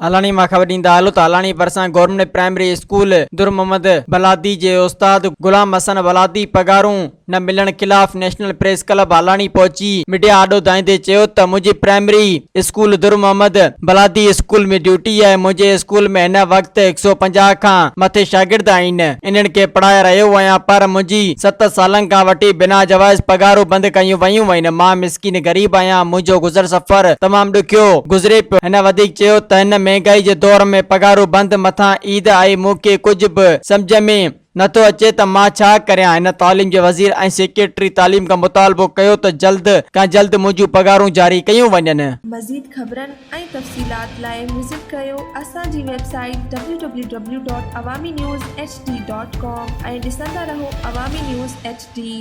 هالاڻي مان خبر ڏيندا هلو ته هالاڻي ڀرسان government primary school Dur Muhammad Baladi جي استاد غلام حسن بلادي پگهارون نه ملڻ خلاف نيشنل پريس ڪلب هالاڻي پهچي ميڊيا آڏو دانهيندي چيو ته منهنجي primary school Dur Muhammad Baladi school ۾ duty آهي منهنجي اسڪول ۾ هن وقت 150 کان مٿي شاگرد آهن انهن کي پڙهائي رهيو آهيان پر منهنجي ست سالن کان وٺي بنا جواز پگهارون بند ڪيون ويون آهن مان مسڪين غريب آهيان، منهنجو گذر سفر تمام ڏکيو گذري پيو. هن وڌيڪ چيو ته هن مهنگائي جي دور ۾ پگهارون بند مٿان عيد آئي مون کي ڪجهه به سمجهه ۾ نٿو اچي ته مان ڇا ڪريان. هن تعليم جي وزير ۽ سيڪريٽري تعليم کان مطالبو ڪيو ته جلد کان جلد منهنجون پگهارون جاري ڪيون وڃن. مزيد خبرن ۽ تفصيلات لاء وزٽ ڪريو اسان جي website W W W dot Awami news H D dot com ۽ ڏسندا رهو عوامي نيوز ايڇ ڊي.